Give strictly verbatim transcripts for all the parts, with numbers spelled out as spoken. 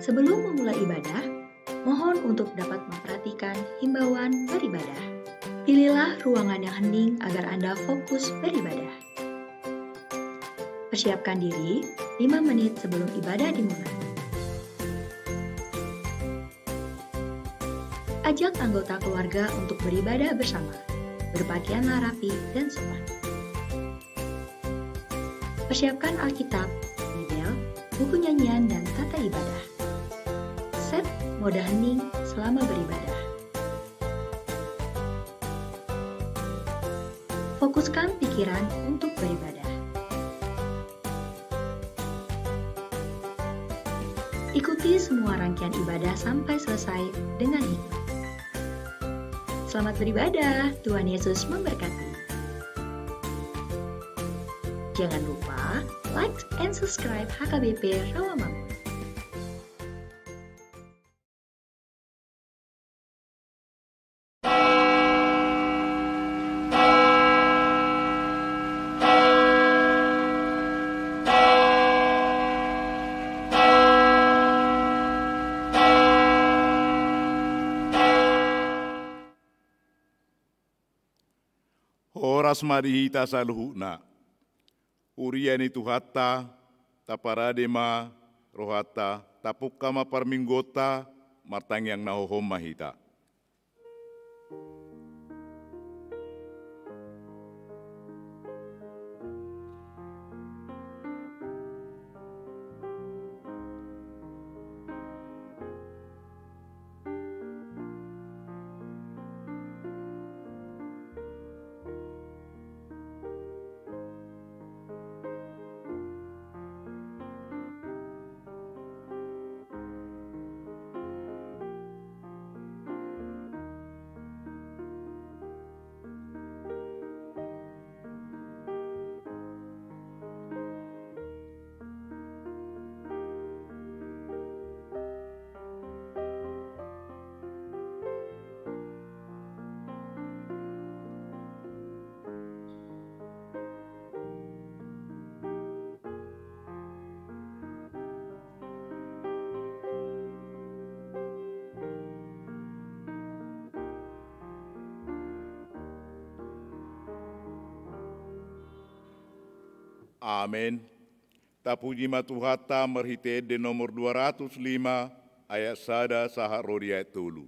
Sebelum memulai ibadah, mohon untuk dapat memperhatikan himbauan beribadah. Pilihlah ruangan yang hening agar Anda fokus beribadah. Persiapkan diri lima menit sebelum ibadah dimulai. Ajak anggota keluarga untuk beribadah bersama. Berpakaianlah rapi dan sopan. Persiapkan Alkitab, Bibel, buku nyanyian, dan tata ibadah. Set mode hening selama beribadah. Fokuskan pikiran untuk beribadah. Ikuti semua rangkaian ibadah sampai selesai dengan hikmat. Selamat beribadah, Tuhan Yesus memberkati. Jangan lupa like and subscribe H K B P Rawamangun. Horas ma di hita saluhutna. Huria ni Tuhanta, taparade ma rohanta, tapungka ma parmingguonta, martangiang na hohom ma hita. Amen. Tapuji ma Tuhanta marhite ende nomor dua ratus lima, ayat sada sahat ro di ayat tolu.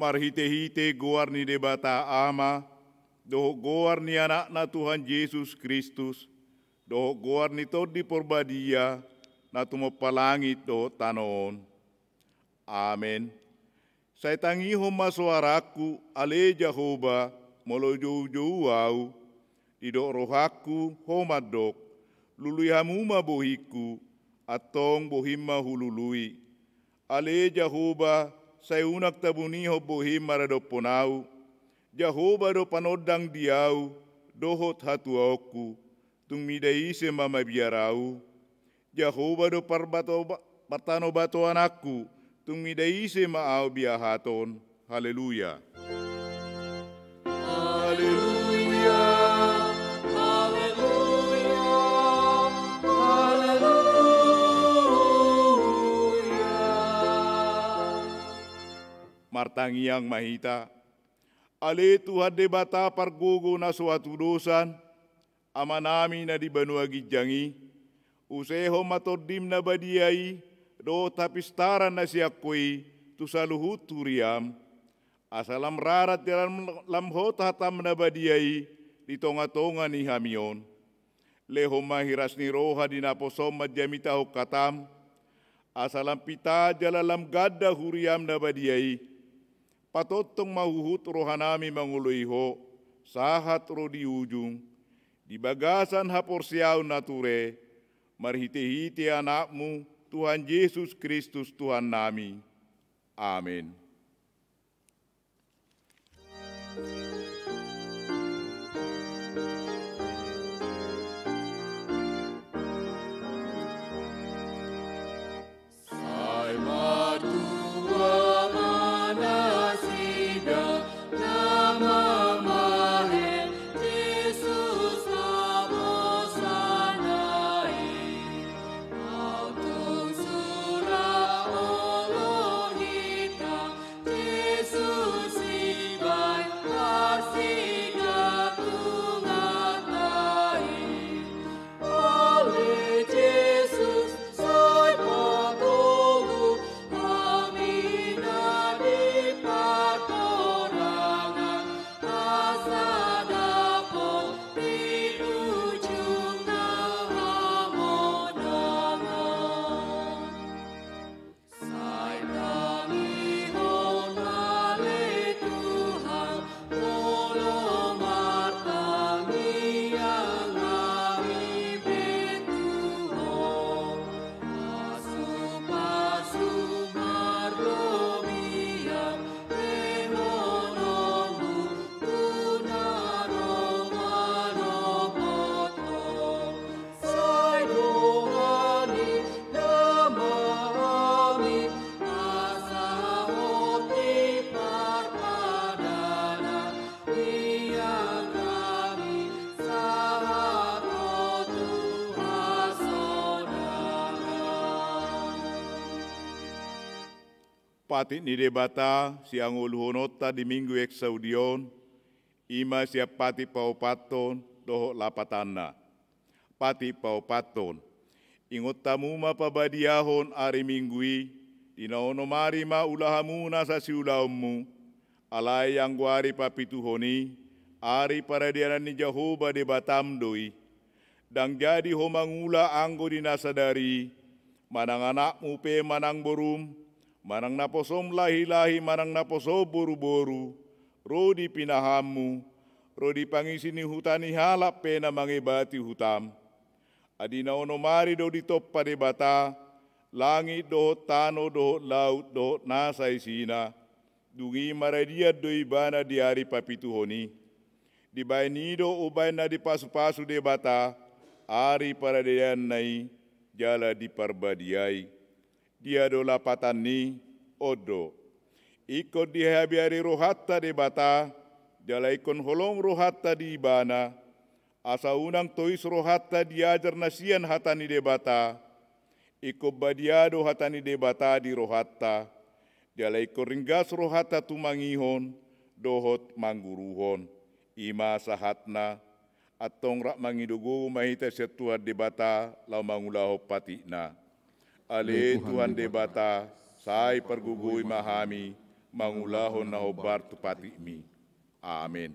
Marhitehite goar ni Debata Ama, dohot goar ni Anakna Tuhan Jesus Kristus, dohot goar ni Tondi Porbadia, na tumompa langit dohot tano on. Amen. Sai tangihon ma soarangku, ale Jahowa, molo joujou ahu, didok rohangku, Ho mandok, lului hamu ma bohingku, antong bohim ma hulului. Ale Jahowa, sai unang tabunihon bohim maradophon ahu. Jahowa do panondang di ahu, dohot hatuaonku, tung mida ise ma mabiar ahu. Jahowa do parbato-, partanobatoanku, tung mida ise ma ahu biahaton. Haleluya. Haleluya. Haleluya. Haleluya. Tangiang ma hita. Ale Tuhan Debata pargogo na so hatudosan, Amanami na di banua ginjang i, usehon ma Tondim na badia i dohot hapistaran na sian Ho i tu saluhut huriam, asa lam rarat jala lam, lam hot hatam na badia i di tongatonga ni hami on. Lehon ma hiras ni roha di naposom manjamitahon hatam, asa lam pita jala lam ganda huriam na badia i. Patongtong ma huhut rohanami mangoloi Ho, sahat ro di ujung, di bagasan haporseaon na ture, marhitehite Anakmu, Tuhan Jesus Kristus Tuhannami. Amen. Sai martua ma nasida na mamahen Jesus na bosana i. Aut tung sura olo hita Jesus i baen parsidia tunggata i. Ale Jesus, sai patogu hami na di parporangan, asa dapot di ujungna hamonangan. Sai tangihon ale Tuhan, molo martangiang hami be tu Ho. Pasupasu marlobian lehononmu tu na ro manopot Ho. Sai dongani nama hami, asa hot di parpadanan, ia hami sahat tu hasonangan. Patik ni Debata siangoluhononta di Minggu Exaudi on, i ma sian patik paopathon dohot lapatanna. Patik paopathon. Ingot hamu ma pabadiahon ari Minggu i, di na onom ari ma ula hamu nasa siulaonmu, alai anggo ari papituhon i, ari paradianan ni Jahowa Debatam do i. Ndang jadi ho mangula anggo di na sadari i, manang anakmu pe manang borum, manang naposom lahilahi manang naposom boruboru, ro di pinahanmu, ro di pangisi ni huta ni halak pe na mangebati hutam. Ai di na onom ari do ditompa Debata langit dohot tano dohot laut dohot nasa isina, dung i maradian do ibana di ari papituhon i. Dibaen i do umbahen na dipasupasu Debata ari paradianna i jala diparbadiai. Dia do lapatanni? On do. Ingkon dihabiari rohanta Debata, jala ingkon holong rohanta di Ibana, asa unang tois rohanta diajar na sian hata ni Debata. Ingkon badia do hata ni Debata di rohanta, jala ingkon ringgas rohanta tumangihon dohot mangguruhon. I ma sahatna. Antong rap mangido gogo ma hita sian Tuhan Debata laho mangulahon patikna. Ale Tuhan Debata, sai pargogoi ma hami mangulahon na hombar tu patikmi. Amen.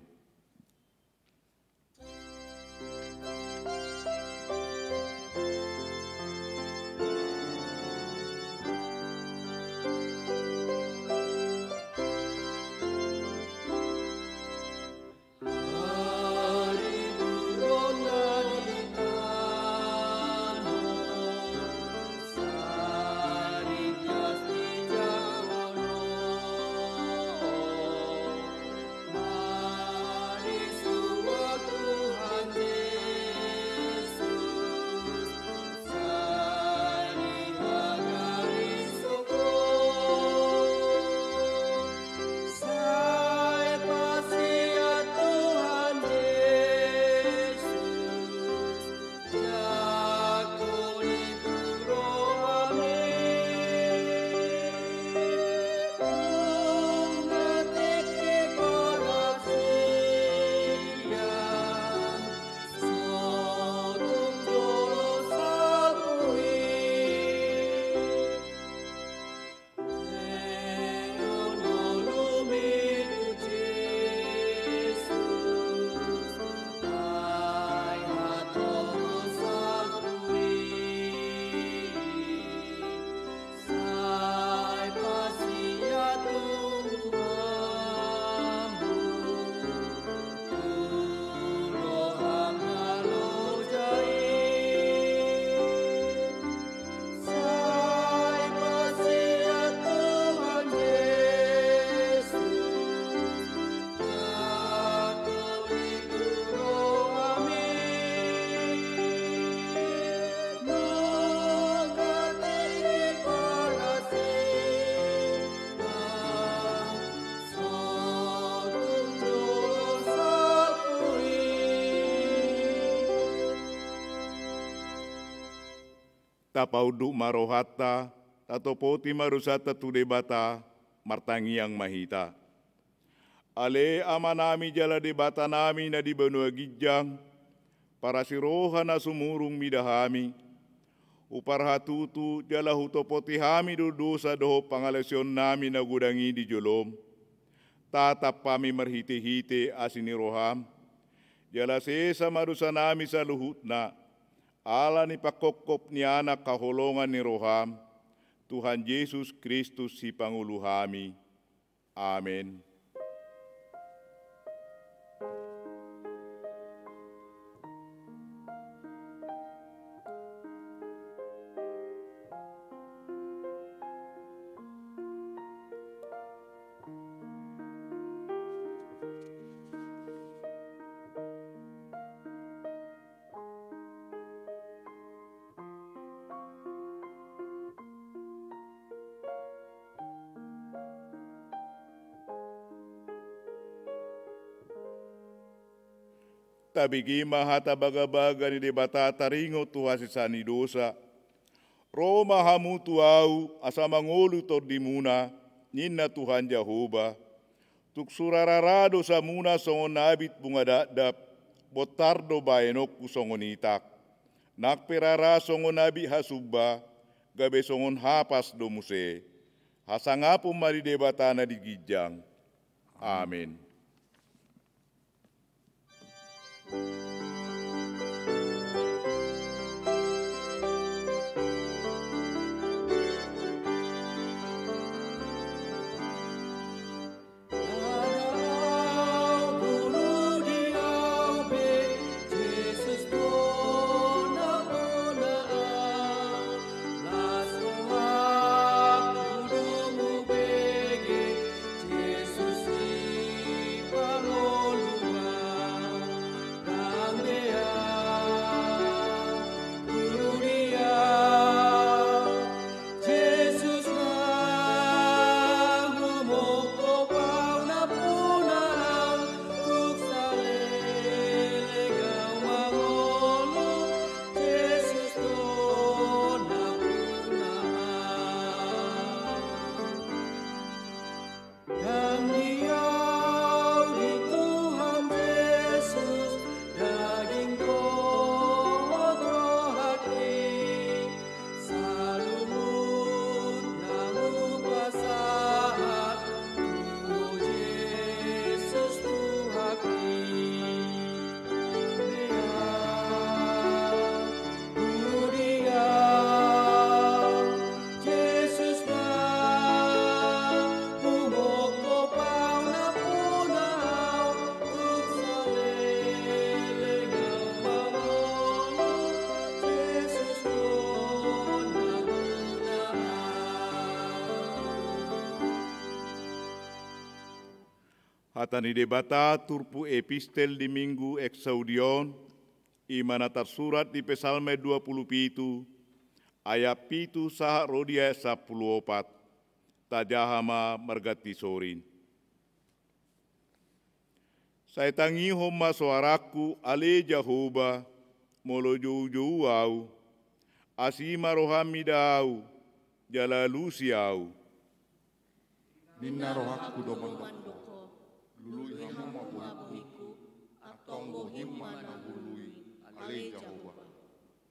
Tapaunduk ma rohanta, tatopoti ma dosanta tu Debata, martangiang ma hita. Ale Amanami jala Debatanami na di banua ginjang, parasi roha na sumurung mida hami, huparhatutu jala hutopoti hami do dosa dohot pangalaosionnami na godang i di jolom. Tatap hami marhitehite asi ni roham, jala sesa ma dosanami saluhutna, ala ni panghophop ni Anak haholongan ni roham, Tuhan Jesus Kristus Sipangolu hami. Amen. Tabege ma hata bagabaga ni Debata taringot tu hasesaan ni dosa. Ro ma hamu tu Ahu asa mangolu tondimuna, ninna Tuhan Jahowa. Tung so rarara dosamuna songon abit bunga dakdak, bontar do baenonku songon itak. Nang pe rara songon abit hasumba, gabe songon hapas do muse. Hasangapon ma di Debata na di ginjang. Amen. Dang di Au di Tuhan Jesus, daging dohot rohangki, saluhutna hupasahat tu Ho Jesus Tuhanki. Amen. Hata ni Debata turpuk epistel di Minggu Exaudi on, i ma na tarsurat di Psalmen dua pulu pitu, ayat pitu sahat ro di ayat sampulu opat. Tajaha ma marganti sorin. Sai tangihon ma soarangku, ale Jahowa, molo joujou ahu, asi ma roham mida ahu, jala alusi ahu. Ninna rohangku do mandok Ho, lului Hamu ma bohingku, antong bohim ma na huului, ale Jahowa.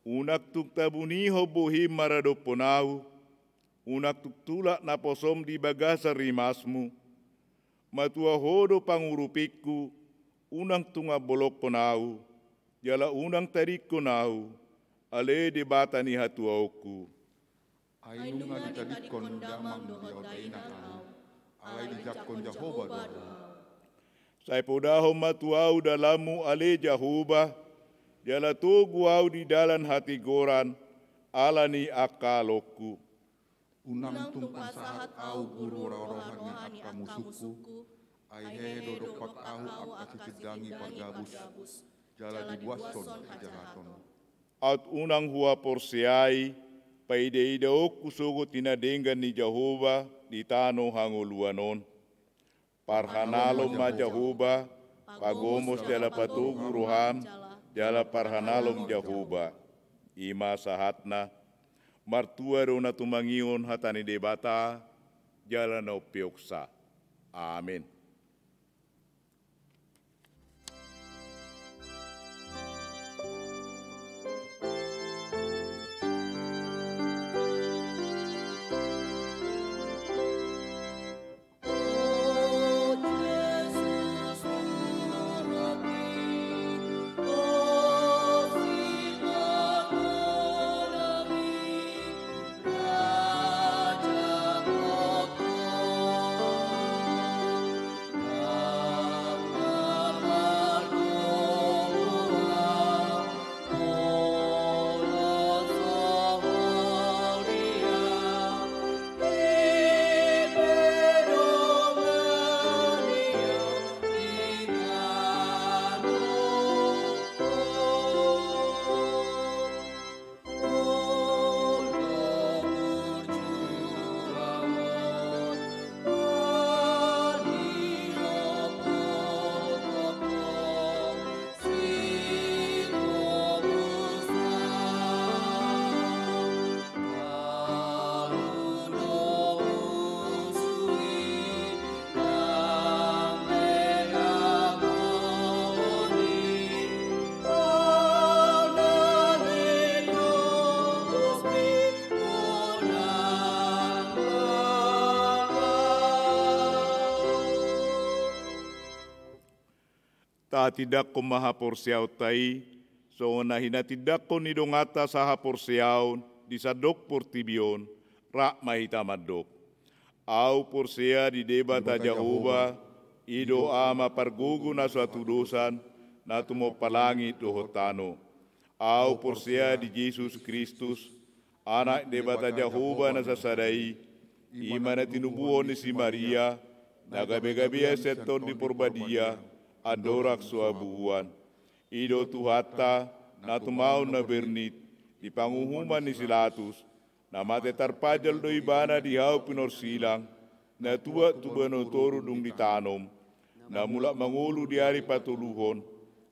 Unang tung tabunihon bohim maradophon ahu, unang tung tulak naposom di bagasan rimasmu. Matua Ho do pangurupingku, unang tung ambolongkon ahu, jala unang tadingkon ahu, ale Debata ni hatuaonku. Ai nunga ditadingkon damang dohot dainang ahu, alai dijangkon Jahowa do ahu. Sai podahon ma tu ahu dalanmu, ale Jahowa, jala togu ahu di dalan hatigoran, ala ni angka aloanku. Unang tung pasahat ahu guru roha ni angka musungku, ai hehe do dompak ahu angka sitindangi pargabus, jala diboashon hajahaton. Aut unang huhaporseai paidaidaonku sogot i na denggan ni Jahowa di tano hangoluan on. Parhanalom ma Jahowa, pagomos jala patogu roham, jala parhanalom Jahowa. I ma sahatna. Martua do na tumangihon hata ni Debata, jala na umpeopsa. Amen. Tahatindangkon ma haporseaonta i, songon na hinatindangkon ni donganta sahaporseaon di sandok portibi on, rap ma hita mandok. Ahu porsea di Debata Jahowa, i do Ama pargogo na so hatudosan, na tumompa langit dohot tano. Ahu porsea di Jesus Kristus, Anak Debata Jahowa na sasada i, i ma na tinubuhon ni si Maria, na gabegabean sian Tondi Porbadia, andorang so habuuan. I do Tuhanta, na tumaon na bernit, di panguhuman ni si Latus, na mate tarpajal do ibana di hau pinorsilang, na tuat tu banua toru dung ditanom, na mulak mangolu di ari patoluhon,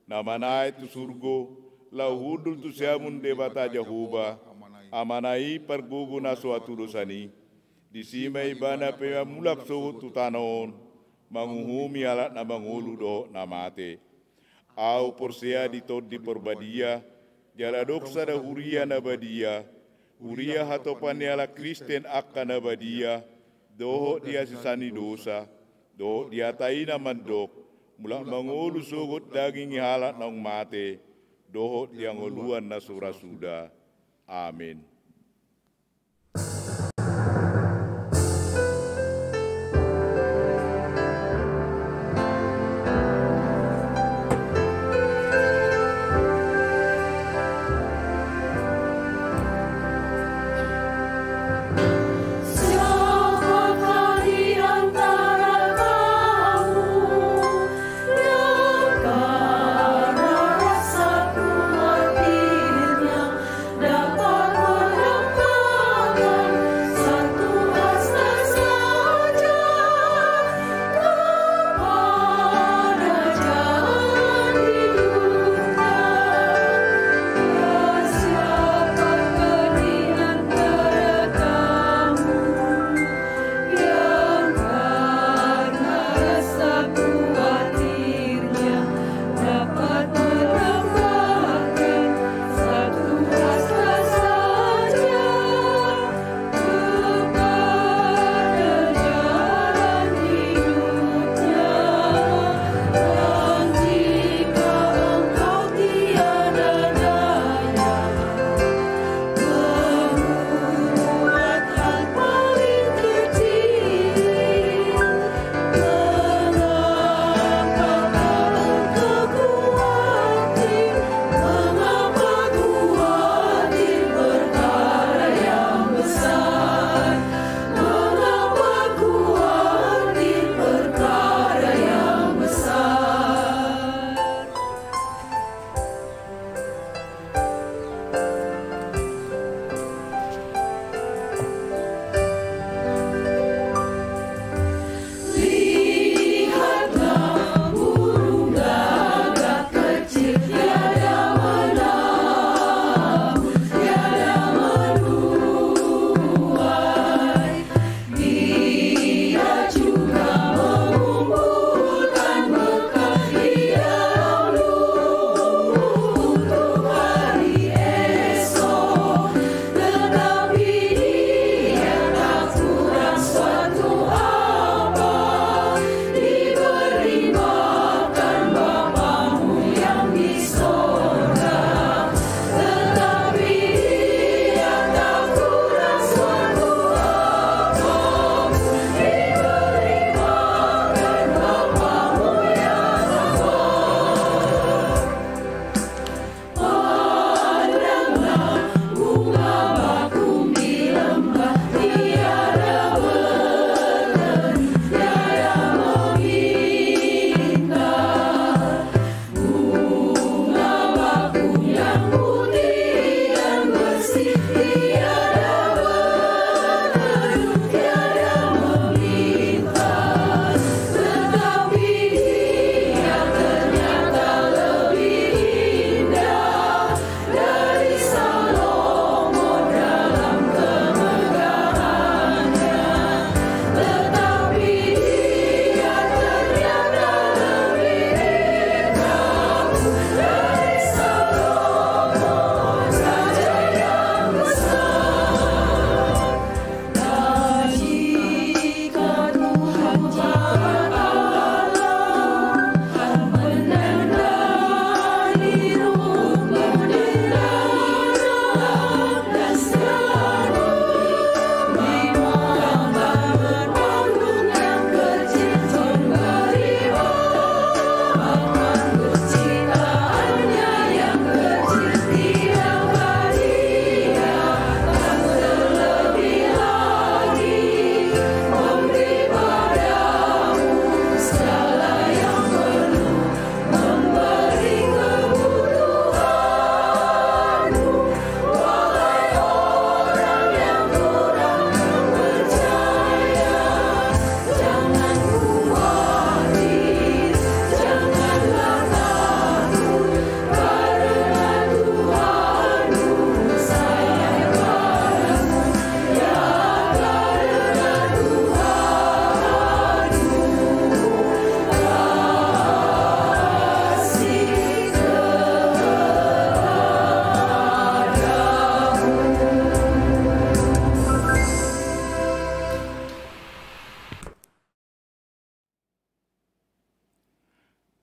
na manaek tu surgo, laho hundul tu siamun Debata Jahowa, Amana i pargogo na so hatudosan i. Disi ma ibana pe mamulak sogot tu tano on, manguhumi halak na mangolu dohot na mate. Ahu porsea di Tondi Porbadia, jala adong sada huria na badia, huria hatopan ni halak Kristen angka na badia, dohot di hasesaan ni dosa, dohot di hata i na mandok, mulak mangolu sogot daging ni halak naung mate, dohot di hangoluan na so ra suda. Amen.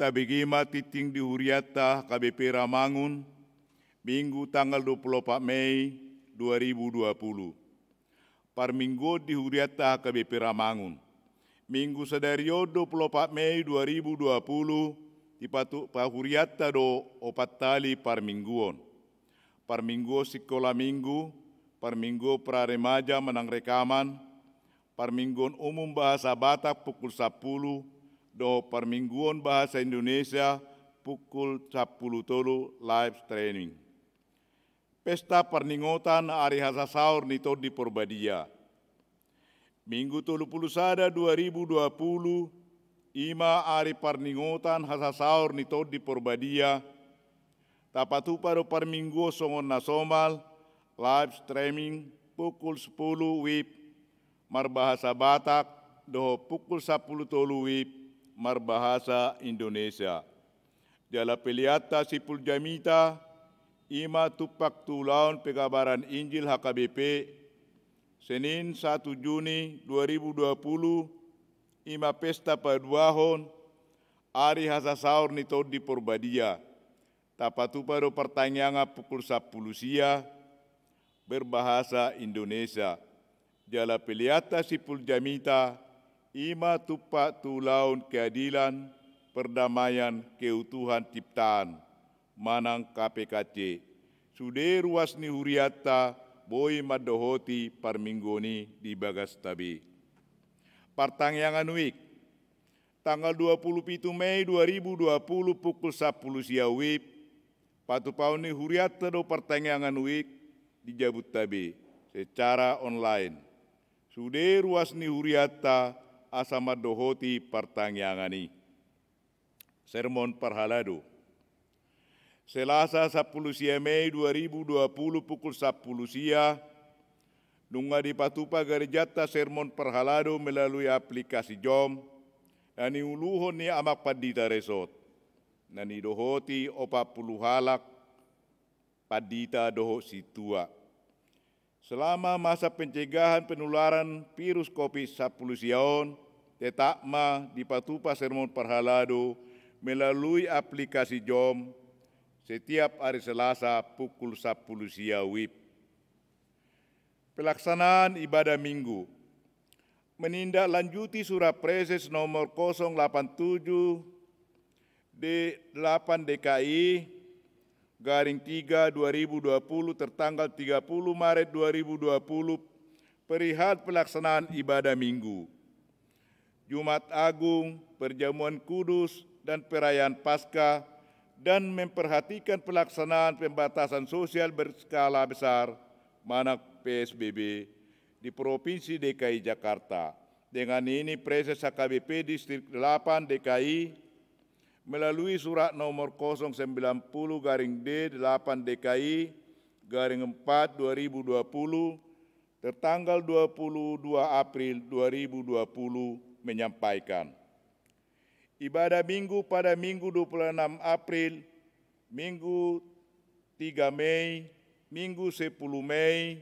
Tabege ma tingting di hurianta H K B P Ramangun, Minggu tanggal dua puluh opat Mei dua ribu dua puluh. Parmingguon di hurianta H K B P Ramangun. Minggu sadari on dua puluh opat Mei dua ribu dua puluh, dipatupa hurianta do opat hali parmingguon. Parmingguon sikola minggu, parmingguon pra remaja manang rekaman, parmingguon umum bahasa Batak pukul sampulu, dohot parmingguon bahasa Indonesia pukul sampulu tolu live streaming. Pesta parningotan ari hasasaor ni Tondi Porbadia. Minggu tolu pulu sada dua ribu dua pulu, i ma ari parningotan hasasaor ni Tondi Porbadia, tapatupa do parmingguon songon na somal, live streaming pukul sampulu wib marbahasa Batak, dohot pukul sampulu tolu wib marbahasa Indonesia. Jala peleanta Saiful Jamita, i ma tumpak tu ulaon pengabaran Injil H K B P, Senin satu Juni dua ribu dua puluh, i ma pesta paduahon ari hasasaor ni Tondi Porbadia. Tapatupa do partangiangan pukul sampulu sia, berbahasa Indonesia. Jala peleanta Saiful Jamita, i ma tumpak tu ulaon keadilan, perdamaian, keutuhan ciptaan, manang K P K C. Sude ruas ni hurianta boi mandohoti parmingguon i di bagasta be. Partangiangan wib. Tanggal dua pulu pitu Mei dua ribu dua pulu pukul sampulu sia wib, patupaon ni hurianta do partangiangan wib di jabunta be secara online. Sude ruas ni hurianta asa mandohoti partangiangan i. Sermon parhalado. Selasa sampulu sia Mei dua ribu dua pulu pukul sampulu sia, nunga dipatupa garejanta sermon parhalado melalui aplikasi Zoom, na niuluhon ni Amang Pandita Resort, na nidohoti opat pulu halak pandita dohot sintua. Selama masa pencegahan penularan virus covid sampulu sia on, tetap ma dipatupa sermon parhalado melalui aplikasi Zoom setiap ari Selasa pukul sampulu sia wib. Pelaksanaan ibadah Minggu. Menindaklanjuti surat Praeses nomor kosong delapan tujuh D delapan D K I garing tiga dua ribu dua puluh tertanggal tiga puluh Maret dua ribu dua puluh perihal pelaksanaan ibadah Minggu, Jumat Agung, perjamuan kudus, dan perayaan Paskah, dan memperhatikan pelaksanaan pembatasan sosial berskala besar, manang P S B B, di Provinsi D K I Jakarta. Dengan ini, Praeses H K B P Distrik delapan D K I melalui surat nomor kosong sembilan puluh garing D delapan D K I garing empat dua ribu dua puluh tertanggal dua puluh dua April dua ribu dua puluh menyampaikan, ibadah Minggu pada Minggu dua puluh enam April, Minggu tiga Mei, Minggu sepuluh Mei,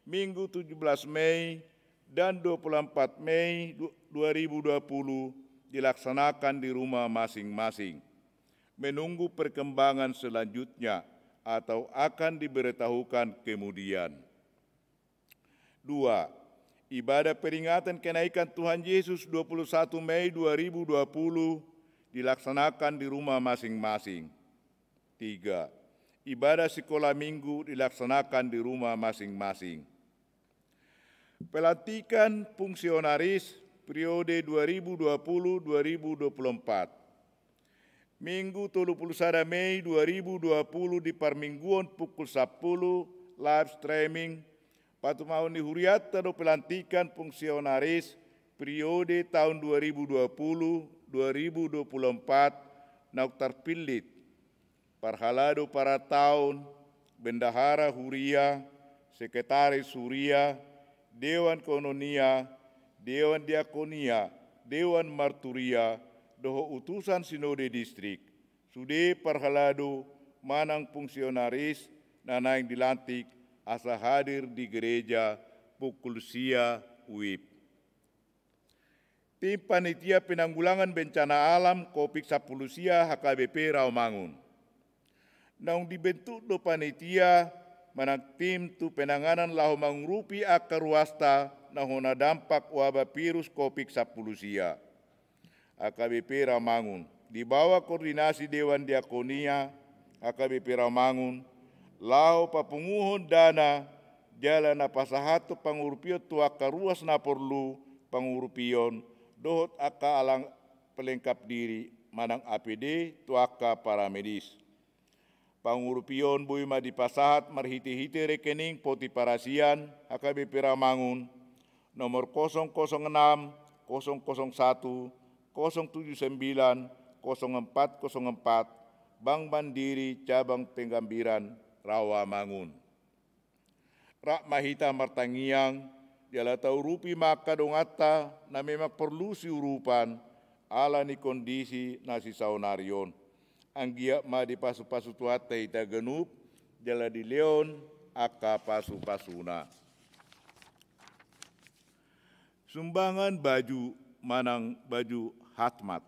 Minggu tujuh belas Mei, dan dua puluh empat Mei du-, dua ribu dua puluh dilaksanakan di rumah masing-masing, menunggu perkembangan selanjutnya atau akan diberitahukan kemudian. Dua, ibadah peringatan kenaikan Tuhan Yesus dua puluh satu Mei dua ribu dua puluh dilaksanakan di rumah masing-masing. Tiga, ibadah sikola Minggu dilaksanakan di rumah masing-masing. Pelantikan fungsionaris periode dua ribu dua puluh dua ribu dua puluh empat. Minggu tolu puluh sada Mei dua ribu dua puluh di parmingguon pukul sampulu, live streaming, patupaon ni hurianta do pelantikan fungsionaris periode taon dua ribu dua puluh dua ribu dua puluh empat naung tarpillit. Parhalado parataon, bendahara huria, sekretaris huria, dewan koinonia, dewan diakonia, dewan marturia, dohot utusan sinode distrik, sude parhalado manang fungsionaris na naeng dilantik asa hadir di gereja pukul sia wib. Tim Panitia Penanggulangan Bencana Alam Covid sampulu sia H K B P Rawamangun. Naung dibentuk do panitia manang tim tu penanganan laho mangurupi angka ruasta na hona dampak wabah virus Covid sampulu sia. H K B P Rawamangun, di bawah koordinasi Dewan Diakonia H K B P Rawamangun, laho papunguhon dana jala na pasahathon pangurupion tu angka ruas na porlu pangurupion dohot angka alat pelengkap diri manang A P D tu angka paramedis. Pangurupion boi ma dipasahat marhitehite rekening Poti Parasian H K B P Rawamangun, nomor kosong kosong enam, kosong kosong satu, kosong tujuh sembilan, kosong empat kosong empat, Bank Mandiri Cabang Pegambiran, Rawamangun. Rap ma hita martangiang, jala taurupi ma angka donganta na memang porlu siurupan ala ni kondisi na sisaonari on. Anggiat ma dipasupasu Tuhanta hita ganup, jala dilehon angka pasupasuna. Sumbangan baju manang baju hazmat.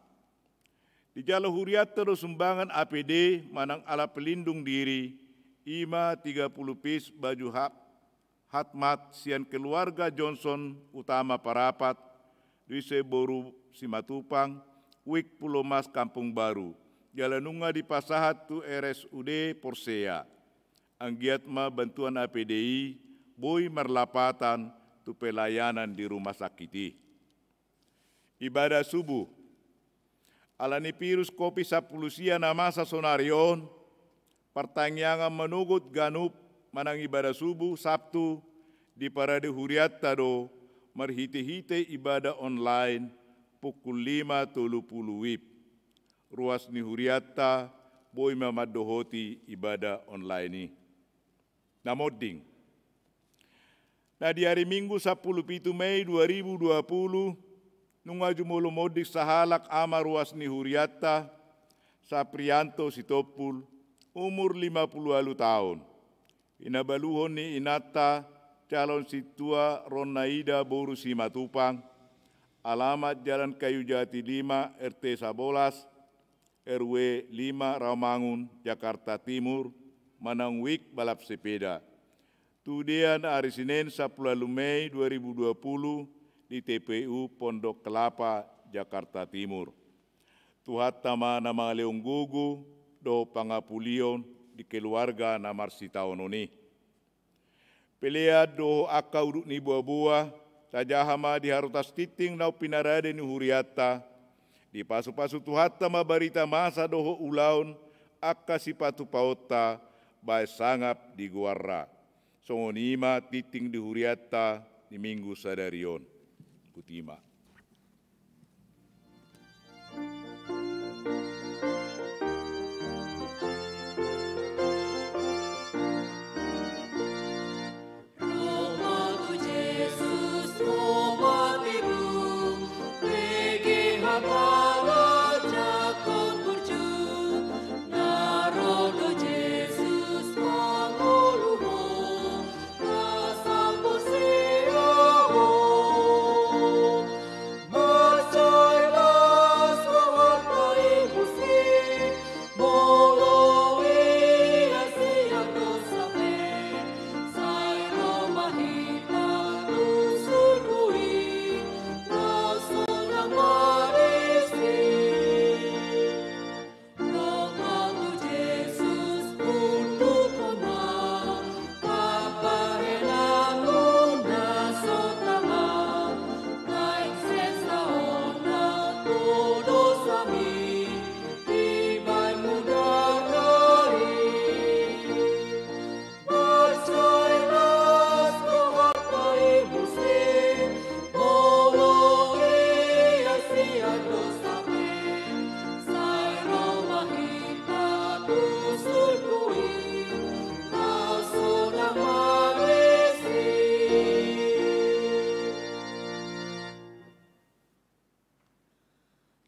Dijalo hurianta do sumbangan A P D manang alat pelindung diri, i ma tiga puluh pis baju ha-, hazmat sian keluarga Johnson Utama Parapat, Dusun Boru Simatupang, Wik Pulomas Kampung Baru, jala nunga dipasahat tu R S U D Porsea. Anggiat ma bantuan A P D i boi marlapatan tu pelayanan di rumah sakit i. Ibadah subuh. Ala ni virus Covid sampulu sia na masa sonari on, partangiangan manogot ganup manang ibadah subuh Sabtu diparade hurianta do marhitehite ibadah online pukul lima tolu pulu W I B. Ruas ni hurianta boi ma mandohoti ibadah online i. Na monding. Na di ari Minggu sampulu pitu Mei dua ribu dua pulu, nunga jumolo monding sahalak ama ruas ni hurianta, Saprianto Sitompul, umur lima pulu ualu taon. Hinabaluhon ni inanta, calon sintua Ronnaida boru Simatupang, alamat Jalan Kayu Jati lima, R T sabolas, R W lima Rawamangun, Jakarta Timur, manang Wik balap sepeda. Tu dean ari Senen sampulu ualu Mei dua ribu dua pulu di T P U Pondok Kelapa, Jakarta Timur. Tuhanta ma na mangalehon gogo dohot pangapulion di keluarga na marsitaonon i. Pelean dohot angka udut ni boaboa, tajaha ma di harotas tingting naung pinarade ni hurianta, dipasupasu Tuhanta ma barita masa dohot ulaon angka sipatupaonta bahen sangap di goarna. Songon i ma tingting di hurianta di Minggu sadari on. Botima.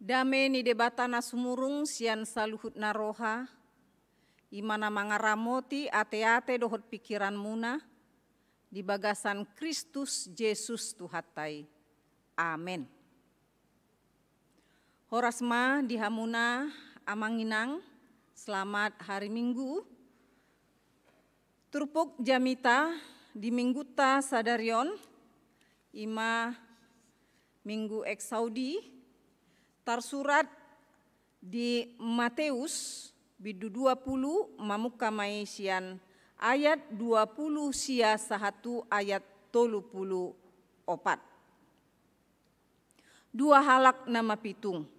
Dame ni Debata na sumurung sian saluhut na roha, i ma na mangaramoti ateate dohot pingkiranmuna di bagasan Kristus Jesus Tuhanta i. Amen. Horas ma di hamuna amang inang, selamat hari Minggu. Turpuk jamita di mingguta sadari on, ima Minggu Exaudi, tarsurat di Mateus, bindu dua pulu, mamungka ma i sian ayat dua pulu sia sahat tu ayat tolu pulu opat. Dua halak na mapitung.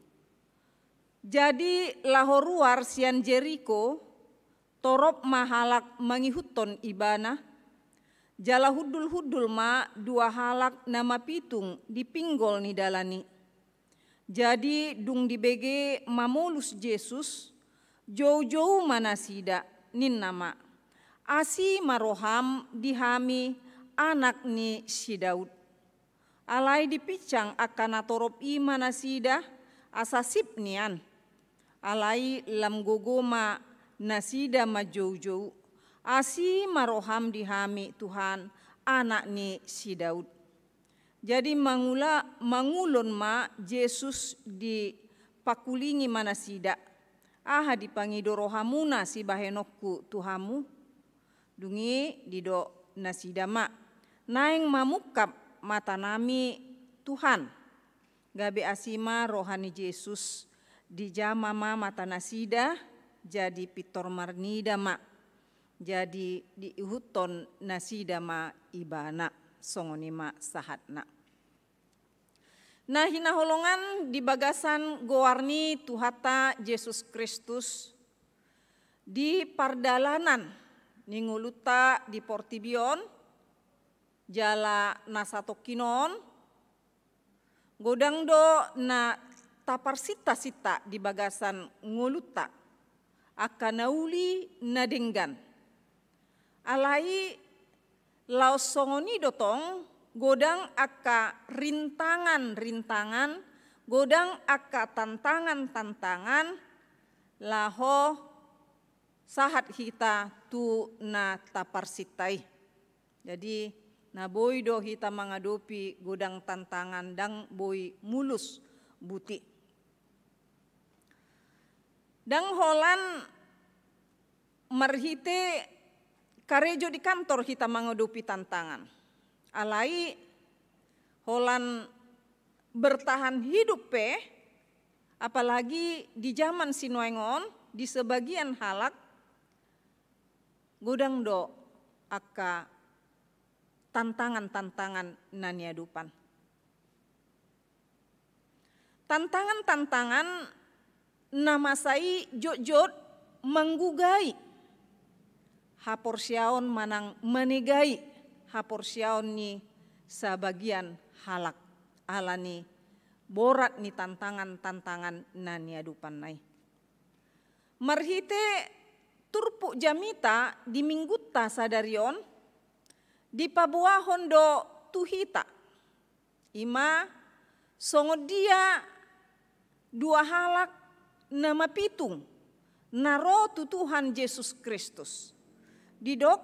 Jadi laho ruar sian Jeriko, torop ma halak mangihuthon ibana, jala hundul-hundul ma dua halak na mapitung di pinggol ni dalan i. Jadi dung dibege mamolus Jesus, jou-jou ma nasida, ninna ma: Asi ma roham di hami, anak ni si Daud. Alai dipinsang angka na torop i ma nasida, asa sip nian. Alai lam gogo ma nasida manjou-jou: Asi ma roham di hami, Tuhan, anak ni si Daud. Jadi mangula-, mangulon ma Jesus, dipangkulingi ma nasida: Aha dipangido rohamuna sibahenonku tu hamu? Dung i didok nasida ma: Naeng mamungkap matanami, Tuhan. Gabe asi ma roha ni Jesus, dijama ma mata nasida, jadi pintor marnida ma. Jadi diihuthon nasida ma ibana. Songon i ma sahatna. Na hinaholongan di bagasan goar ni Tuhanta Jesus Kristus, di pardalanan ni ngolunta di portibi on, jala na satongkin on, godang do na taparsinta-sinta di bagasan ngolunta, angka na uli na denggan. Alai laos songon i do tong, godang angka rintangan-rintangan, godang angka tantangan-tantangan, laho sahat hita tu na taparsinta i. Jadi, na boi do hita mangadopi godang tantangan, ndang boi mulus buti. Ndang holan marhite karejo di kantor hita mangadopi tantangan. Alai holan bertahan hidup pe, apalagi di jaman sinuaeng on, di sebagian halak, godang do angka tantangan-tantangan na niadopan. Tantangan-tantangan na masa i jotjot manggugai haporseaon manang manegai haporseaon ni sabagian halak, ala ni borat ni tantangan-tantangan na niadopanna i. Marhite turpuk jamita di minggunta sadari on, dipaboahon do tu hita, ima songon dia dua halak na mapitung na ro tu Tuhan Jesus Kristus. Didok,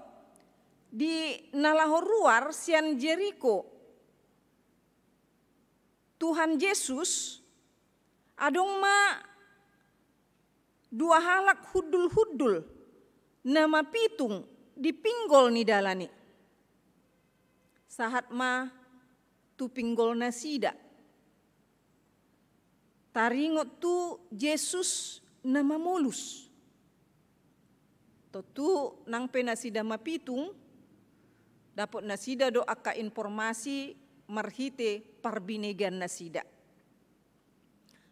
di na laho ruar sian Jeriko Tuhan Jesus, adong ma dua halak hundul-hundul na mapitung di pinggol ni dalan i. Sahat ma tu pinggol nasida, taringot tu Jesus na mamolus. Tontu nang pe nasida mapitung, dapot nasida do angka informasi marhite parbinegean nasida.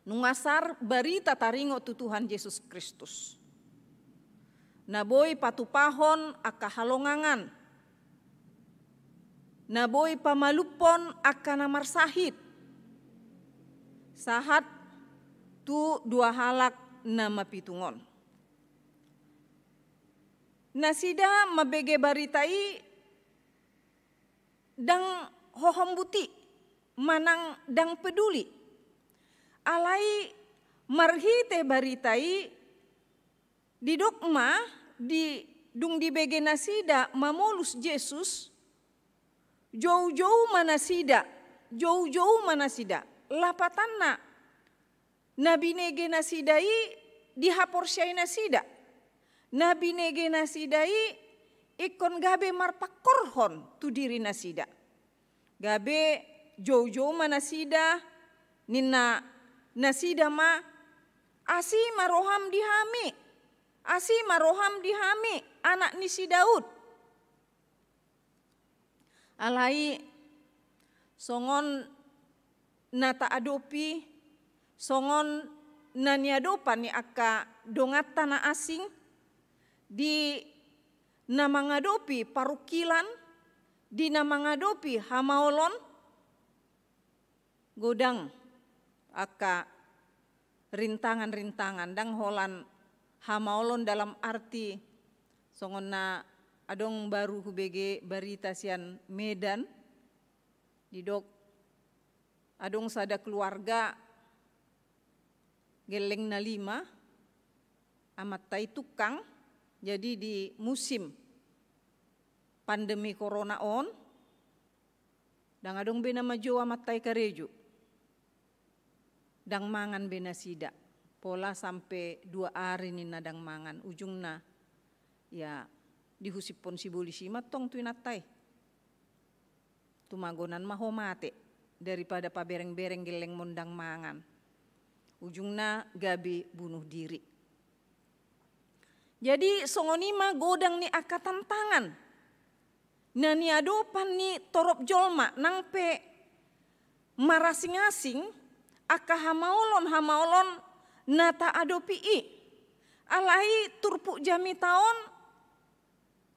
Nunga sar barita taringot tu Tuhan Jesus Kristus, na boi patupahon angka halongangan, na boi pamalumhon angka na marsahit, sahat tu dua halak na mapitung on. Nasida mambege barita i ndang hohom buti manang ndang peduli. Alai marhite barita i didok ma, di dung dibege nasida mamolus Jesus, jou-jou ma nasida, jou-jou ma nasida. Lapatanna, Na binege nasida i dihaporseai nasida. Na binege nasida i ingkon gabe marpangkorhon tu diri nasida. Gabe joujou ma nasida, ninna nasida ma, "Asi ma roham di hami, asi ma roham di hami, anak ni si Daud." Alai songon na taadopi, songon na niadopan ni angka donganta na asing, di na mangadopi parungkilan, di na mangadopi hamaolon, godang angka rintangan-rintangan, ndang holan hamaolon dalam arti songon na adong baru hubege barita sian Medan, didok adong sada keluarga gelleng na lima, amanta i tukang, jadi di musim pandemi corona on, ndang adong be na manjou amanta i karejo. Ndang mangan be nasida. Pola sampe dua ari ninna ndang mangan. Ujungna, ya, dihusiphon sibolis i ma tong tu inanta i. Tumagonan ma ho mate, daripada pabereng-bereng gellengmon ndang mangan. Ujungna gabe bunuh diri. Jadi, songon i ma godang ni angka tantangan na niadopan ni torop jolma, nang pe marasing-asing angka hamaolon-hamaolon na taadopi i. Alai turpuk jamita on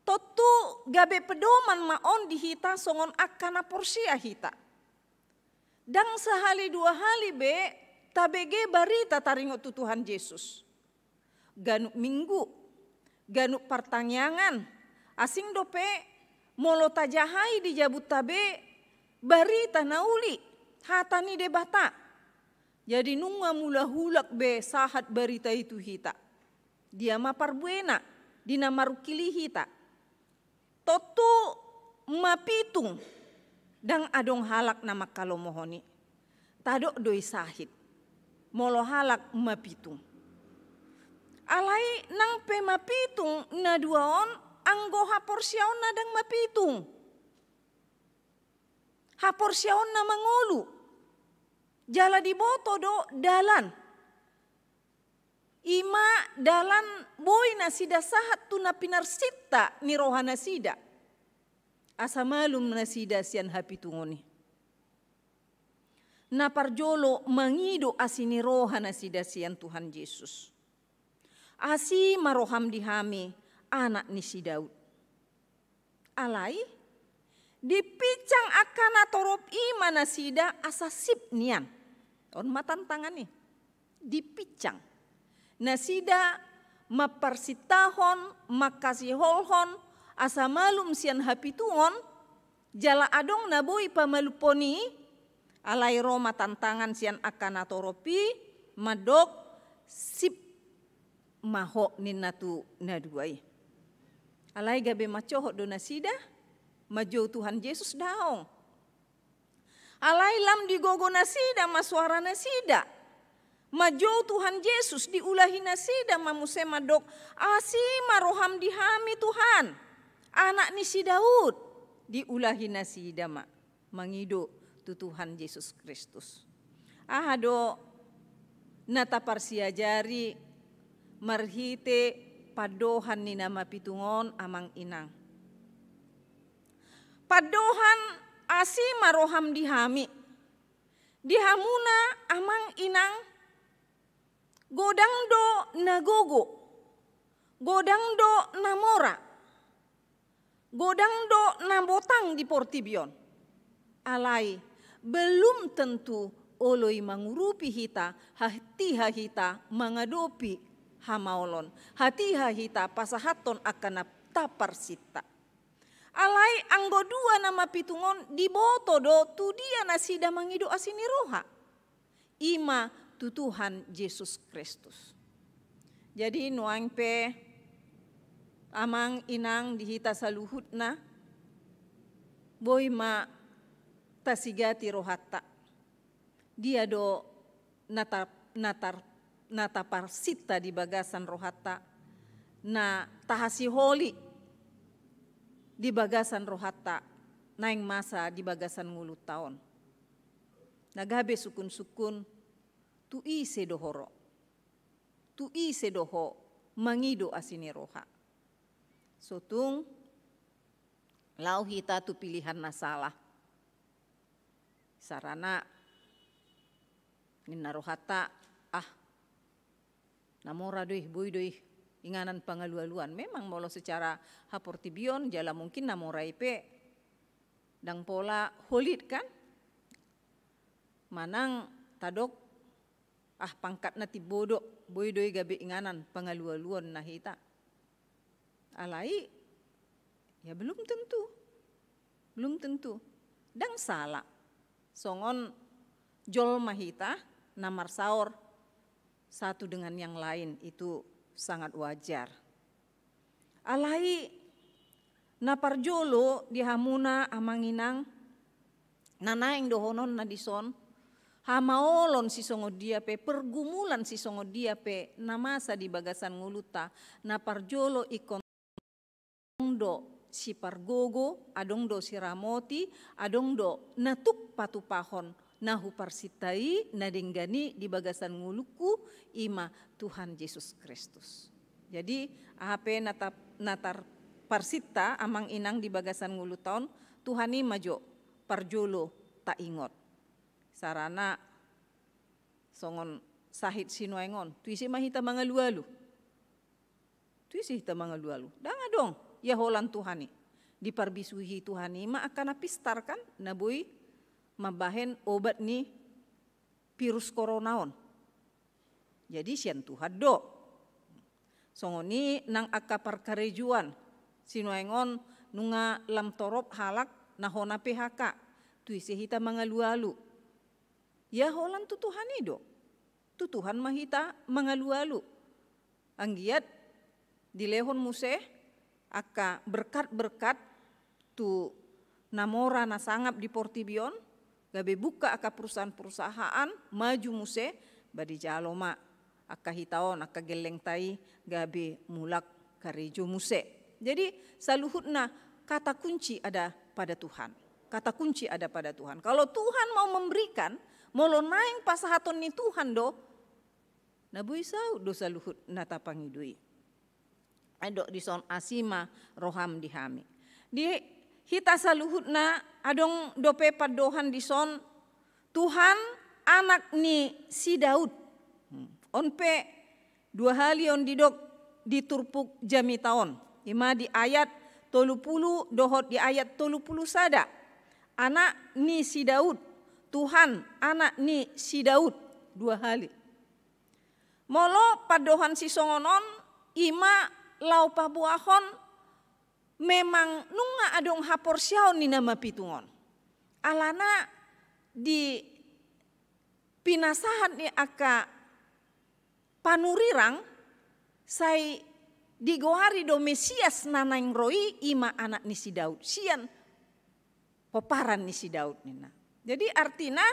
tontu gabe pedoman ma on di hita songon angka na porsea hita. Ndang sahali dua hali be tabege barita taringot tu Tuhan Jesus. Ganup Minggu, ganup partangiangan, asing dope molo tajahai di jabunta be barita na uli, hata ni Debata. Jadi nunga mulak-ulak be sahat barita i tu hita. Dia ma parbuena di na marungkil i hita. Tontu mapitung, ndang adong halak na mangkalomohon i. Tadok do i sahit, molo halak mapitung. Alai nang pe mapitung na dua on, anggo haporseaonna ndang mapitung. Haporseaonna mangolu. Jala diboto do dalan. I ma dalan boi nasida sahat tu na pinarsinta ni roha nasida. Asa malum nasida sian hapitungon i. Na parjolo mangido asi ni roha nasida sian Tuhan Jesus. Asi ma roham di hami, anak ni si Daud. Alai, dipinsang angka na torop i ma nasida asa sip nian. On ma tantangan i. Dipinsang. Nasida mamparsintahon, mangkasiholhon, asa malum sian hapitungon, jala adong na boi pamalumhon i, alai ro ma tantangan sian angka na torop i, mandok sip ma ho ninna tu na dua i. Alai gabe mansohot do nasida, manjou Tuhan Jesus daong. Alai lam digogo nasida ma soara nasida. Manjou Tuhan Jesus diulahi nasida ma muse mandok, asi ma roham di hami Tuhan, anak ni si Daud. Diulahi nasida ma mangido tu Tuhan Jesus Kristus. Aha do na taparsiajari marhite pandohan ni na mapitung on amang inang? Pandohan asi ma roham di hami. Di hamuna amang inang, godang do na gogo, godang do na mora, godang do na botang di portibi on. Alai, belum tentu olo i mangurupi hita, hatiha hita mangadopi hamaolon, hatiha hita pasahathon angka na taparsinta. Alai anggo dua na mapitung on diboto do tu dia nasida mangido asi ni roha. I ma tu Tuhan Jesus Kristus. Jadi nuaeng pe amang inang di hita saluhutna, boi ma tasigati rohanta. Dia do na ta-, na tar-, na taparsinta di bagasan rohanta, na tahasiholi di bagasan rohanta, naeng masa di bagasan ngolunta on. Na gabe sungkun-sungkun, tu ise do ho ro? Tu ise do ho mangido asi ni roha? So tung laho hita tu pilihan na sala. Sarana ninna rohanta, ah, na mora do i, boi do i inganan pangalualuan. Memang molo secara haportibion jala mungkin na mora i pe ndang pola holit kan? Manang tadok, ah, pangkatna timbo do, boi do i gabe inganan pangalualuan na hita. Alai, ya belum tentu. Belum tentu. Ndang sala. Songon jolma hita na marsaor satu dengan yang lain, itu sangat wajar. Alai na parjolo di hamuna amang inang, na naeng dohononna dison, hamaolon sisongon dia pe, pergumulan sisongon dia pe na masa di bagasan ngolunta, na parjolo ingkon adong do sipargogo, adong do siramoti, adong do na tuk patupahon na huparsinta i, na denggan i di bagasan ngolungku, i ma Tuhan Jesus Kristus. Jadi, aha pe na ta-, na tarparsinta amang inang di bagasan ngolunta on, Tuhan i ma jo parjolo taingot. Sarana songon sahit sinuaeng on, tu ise ma hita mangalualu? Tu ise hita mangalualu? Ndang adong. Ia holan Tuhan i. Diparbisuhi Tuhan i ma angka na pistar kan, na boi mambahen obat ni virus corona on. Jadi sian Tuhan do. Songon i nang angka parkarejoan, sinuaeng on nunga lam torop halak na hona P H K. Tu ise hita mangalualu? Ia holan tu Tuhan i do. Tu Tuhan ma hita mangalualu. Anggiat dilehon muse angka berkat-berkat tu na mora na sangap di portibi on, gabe buka angka perusahaan-perusahaan, maju muse, ba dijalo ma angka hita on, angka gellengta i gabe mulak karejo muse. Jadi saluhutna kata kunci ada pada Tuhan. Kata kunci ada pada Tuhan. Kalau Tuhan mau memberikan, molo naeng pasahaton ni Tuhan do, na boi saut do saluhut na tapangido i. Ai didok dison, asi ma roham di hami. Di hita saluhutna adong dope pandohan dison, Tuhan, Anak ni si Daud. Hmm. On pe dua hali on didok di turpuk jamita on. I ma di ayat tolu pulu dohot di ayat tolu pulu sada. Anak ni si Daud, Tuhan, Anak ni si Daud. Dua hali. Molo pandohan sisongon on, i ma laho paboahon memang nunga adong haporseaon ni na mapitung on. Alana di pinasahat ni angka panurirang, sai digoari do Mesias na naeng ro i, i ma Anak ni si Daud. Sian pomparan ni si Daud ninna. Jadi artina,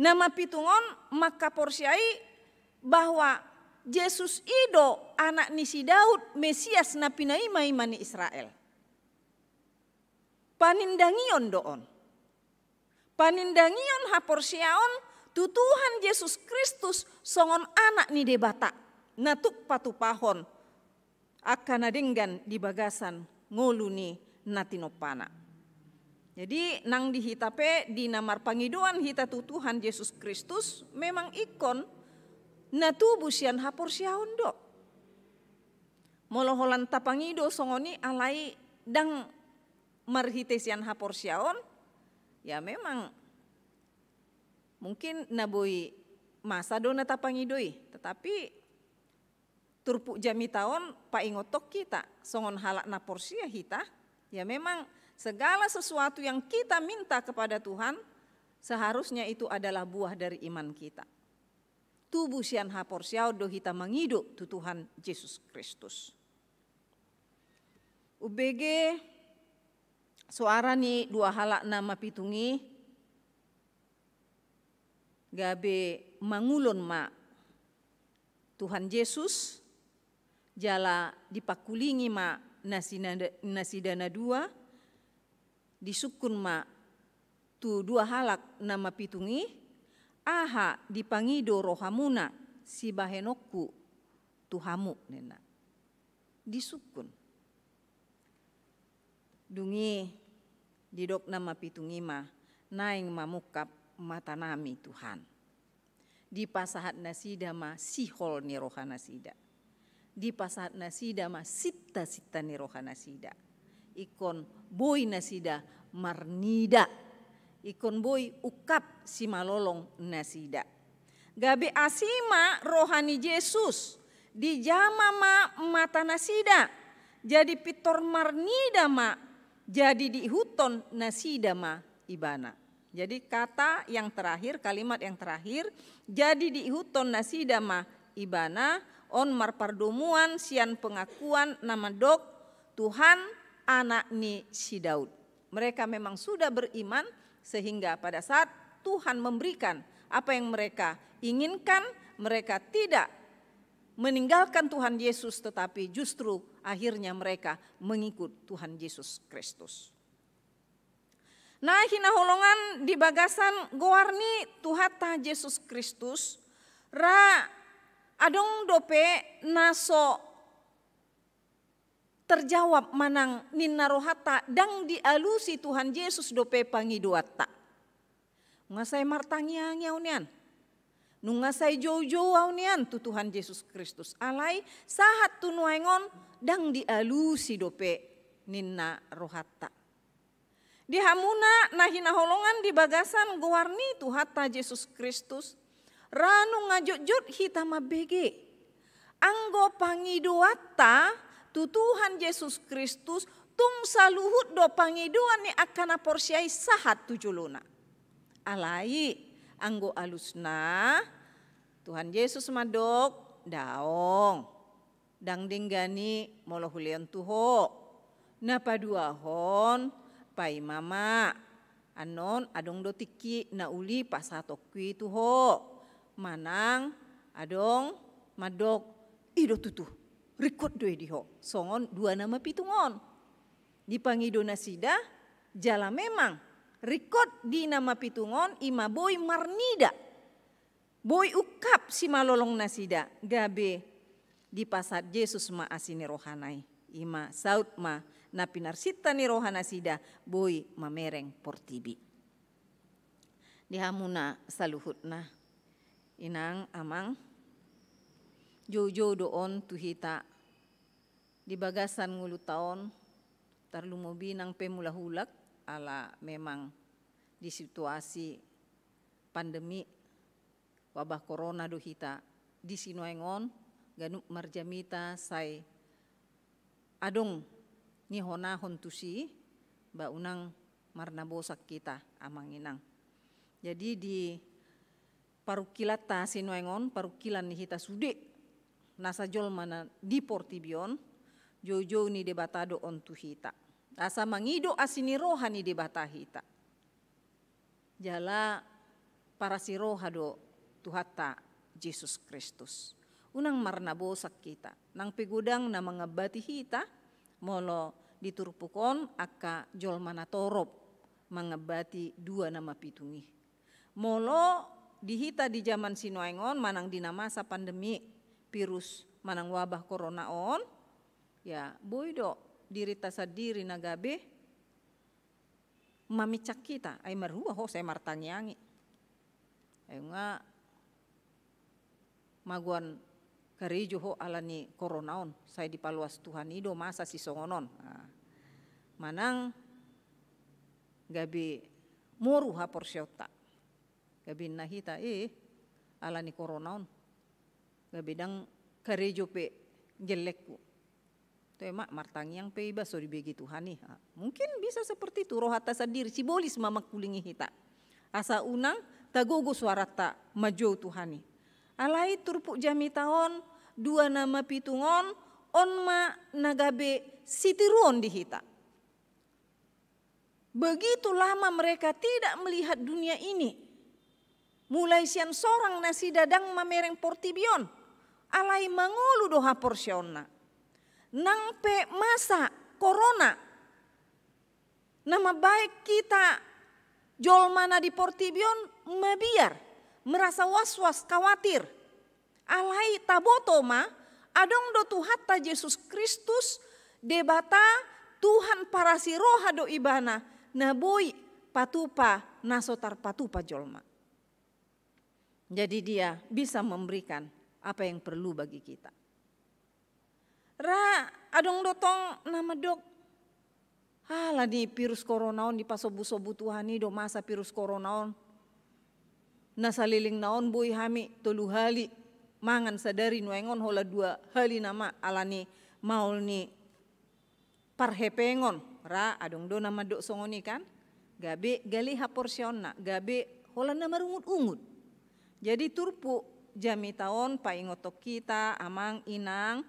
na mapitung on mangkaporseai bahwa Jesus i do Anak ni si Daud, Mesias na pinaima-ima ni Israel. Panindangion do on. Panindangion haporseaon tu Tuhan Jesus Kristus songon Anak ni Debata, na tuk patupahon angka na denggan di bagasan ngolu ni na tinompana. Jadi, nang di hita pe, di na marpangidoan hita tu Tuhan Jesus Kristus, memang ingkon na tubu sian haporseaon do. Molo holan tapangido songon i alai ndang marhite sian haporseaon, ya memang mungkin na boi masa do na tapangido i, tetapi turpuk jamita on paingothon hita, songon halak na porsea hita, ya memang segala sesuatu yang kita minta kepada Tuhan, seharusnya itu adalah buah dari iman kita. Tubu sian haporseaon do hita mangido tu Tuhan Jesus Kristus. Umbege soara ni dua halak na mapitung i, gabe mangulon ma Tuhan Jesus, jala dipangkulingi ma nasina-, nasida na dua, disungkun ma tu dua halak na mapitung i, "Aha dipangido rohamuna sibahenonku tu hamu?" ninna. Disungkun. Dung i didok na mapitung i ma, "Naeng ma mungkap matanami, Tuhan." Dipasahat nasida ma sihol ni rohanasida. Dipasahat nasida ma sinta-sinta ni rohanasida. Ingkon boi nasida marnida. Ingkon boi ungkap simalolong nasida. Gabe asi ma roha ni Jesus, dijama ma matanasida, jadi pintor marnida ma, jadi diihuthon nasida ma Ibana. Jadi kata yang terakhir, kalimat yang terakhir, jadi diihuthon nasida ma Ibana, on marpardomuan sian pengakuan na mandok, "Tuhan, Anak ni si Daud." Mereka memang sudah beriman, sehingga pada saat Tuhan memberikan apa yang mereka inginkan, mereka tidak meninggalkan Tuhan Yesus, tetapi justru akhirnya mereka mengikut Tuhan Yesus Kristus. Na hinaholongan, di bagasan goar ni Tuhanta Jesus Kristus, ra adong dope na so terjawab manang ninna rohanta, ndang dialusi Tuhan Jesus dope pangidoanta. Nunga sai martangiangi ahu nian. Nunga sai joujou ahu nian tu Tuhan Jesus Kristus. Alai sahat tu nuaeng on ndang dialusi dope ninna rohanta. Di hamuna na hinaholongan di bagasan goar ni Tuhanta Jesus Kristus, ra nunga jotjot hita mambege. Anggo pangidoanta tu Tuhan Jesus Kristus, tung saluhut do pangidoan ni angka na porsea i sahat tu jolona. Alai, anggo alusna, Tuhan Jesus mandok, "Daong. Ndang denggan i molo hulehon tu ho. Na paduahon, paima ma. Annon adong do tingki na uli pasahatonku i tu ho." Manang adong mandok, "I do tutu, ringkot do i di ho." Songon dua na mapitung on. Dipangido nasida, jala memang ringkot di na mapitung on, i ma boi marnida. Boi ungkap simalolong nasida, gabe dipasahat Jesus ma asi ni rohana i. I ma saut ma na pinarsinta ni rohanasida boi mamereng portibi. Di hamuna saluhutna, inang, amang, joujou do on tu hita di bagasan ngolunta on, tarlumobi nang pe mula hulak, ala memang di situasi pandemi wabah korona do hita di sinuaeng on, ganup marjamita sai adong nihonahon tusi, ba unang marnabosak hita, amang inang. Jadi di parungkilanta sinuaeng on, parungkilan ni hita sude nasa jolma na di portibi on, joujou ni Debata do on tu hita. Asa mangido asi ni roha ni Debata hita. Jala parasi roha do Tuhanta Jesus Kristus. Unang marnabosak hita. Nang pe godang na mangambati hita, molo di turpuk on angka jolma na torop mangambati dua na mapitung i. Molo di hita di jaman sinuaeng on, manang di na masa pandemi virus manang wabah korona on, ya, boi do dirinta sandiri na gabe mamincang hita, ai marhua ho sai martangiangi. Ai nga magoan karejo ho ala ni korona on, sai dipaloas Tuhan i do masa sisongon on. Nah, manang gabe moru haporseaonta. Gabe ninna hita, eh, ala ni korona on. Gabe ndang karejo pe gellengku. Toe ma, martangiang pe iba so dibege Tuhan i. Ha, mungkin bisa seperti itu, rohanta sandiri, sibolis ma mangkulingi hita. Asa unang tagogo suaranta manjou Tuhan i. Alai turpuk jamita on, dua na mapitung on, on ma na gabe sitiruon di hita. Begitu lama mereka tidak melihat dunia ini. Mulai sian sorang nasida ndang mamereng portibi on. Alai mangolu do haporseaonna. Nang pe masa korona na mambahen hita jolma na di portibi on mabiar, merasa was-was, khawatir. Alai taboto ma, adong do Tuhanta Jesus Kristus, Debata, Tuhan parasi roha do Ibana, na boi patupa na so tarpatupa jolma. Jadi Dia bisa memberikan apa yang perlu bagi kita. Ra adong do tong na mandok, ala ni virus korona on, dipasobu-sobu Tuhan i do masa virus korona on. Na saleleng na on boi hami tolu hali mangan sadari, nuaeng on holan dua hali nama ala ni maol ni parhepengon. Ra adong do na mandok songon i kan? Gabe gale haporseaonna, gabe holan na marungut-ungut. Jadi turpuk jamita on paingothon hita, amang inang,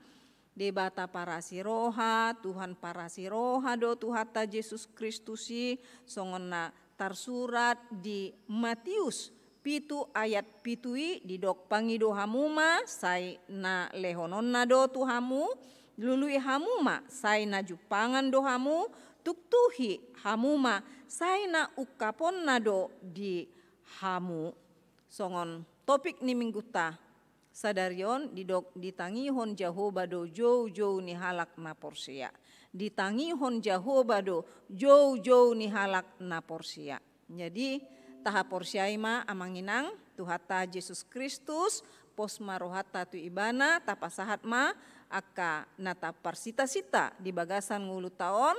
Debata parasi roha, Tuhan parasi roha do Tuhanta Jesus Kristus i, songon na tarsurat di Matius pitu ayat pitu i, didok, pangido hamu ma, sai na lehononna do tu hamu, lului hamu ma, sai na jumpangan do hamu, tuktuhi hamu ma, sai na ungkaponna do di hamu. Songon topik ni minggunta sadari on, didok, ditangihon Jahowa do joujou ni halak na porsea. Ditangihon Jahowa do joujou ni halak na porsea. Jadi tahaporseai ma, amang inang, Tuhanta Jesus Kristus, pos ma rohanta tu Ibana, tapasahat ma angka na taparsinta-sinta di bagasan ngolunta on,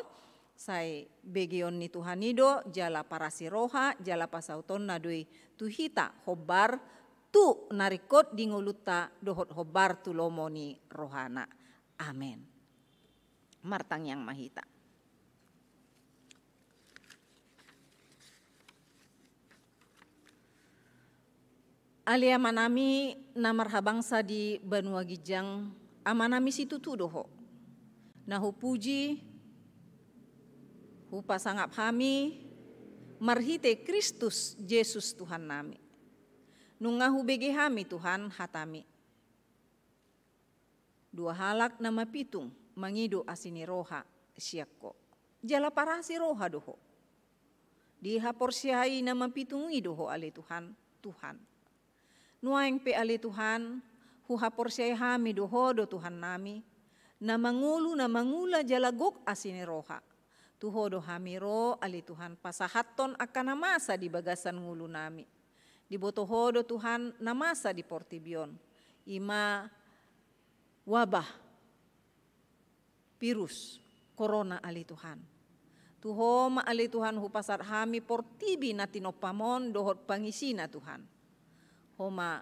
sai begeon ni Tuhan i do jala parasi roha jala pasautonna do i tu hita hombar tu na ringkot di ngolunta dohot hombar tu lomo ni rohana. Amen. Martangiang ma hita. Ale Amanami na marhabangsa di banua ginjang, Amanami situtu do Ho. Na hupuji, hupasangap hami marhite Kristus Jesus Tuhannami. Nunga hubege hami Tuhan hataMi. Dua halak na mapitung mangido asi ni roha sian Ho. Jala parasi roha do Ho. Dihaporseai na mapitung i do Ho ale Tuhan, Tuhan. Nuaeng pe ale Tuhan, huhaporseai hami do Ho do Tuhannami, na mangolu, na mangula jala gok asi ni roha. Tu Ho do hami ro ale Tuhan pasahathon angka na masa di bagasan ngolunami. Diboto Ho do Tuhan na masa di portibi on. I ma wabah virus korona ale Tuhan. Tu Ho ma ale Tuhan hupasahat hami portibi na tinompam on dohot pangisina Tuhan. Ho ma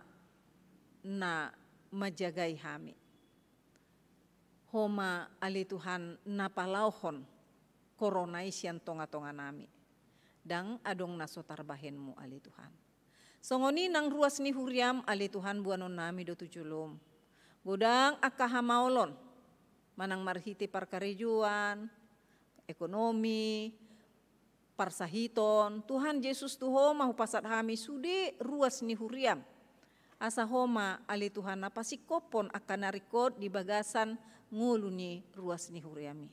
na manjagai hami. Ho ma ale Tuhan na palaohon korona i sian tonga-tonganami. Ndang adong na so tarbahenMu ale Tuhan. Songon i nang ruas ni huriaM ale Tuhan boanonnami do tu joloM. Godang angka hamaolon, manang marhite parkarejoan, ekonomi, parsahiton, Tuhan Jesus tu Ho ma hupasahat hami sude ruas ni huriaM. Asa Ho ma ale Tuhan na pasingkophon angka na ringkot di bagasan ngolu ni ruas ni huriaMi.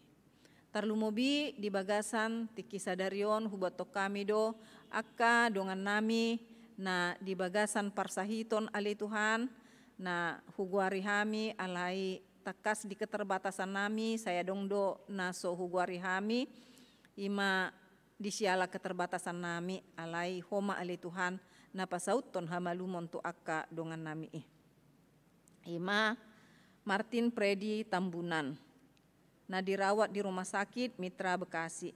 Tarlumobi di bagasan tingki sadari on huboto hami do angka dongannami na di bagasan parsahiton ale Tuhan, na hugoari hami alai tangkas di keterbatasannami, sai adong do na so hugoari hami, i ma di siala keterbatasannami, alai Ho ma ale Tuhan na pasauthon hamalumon tu angka dongannami i. I ma Martin Freddy Tambunan, na dirawat di Rumah Sakit Mitra Bekasi.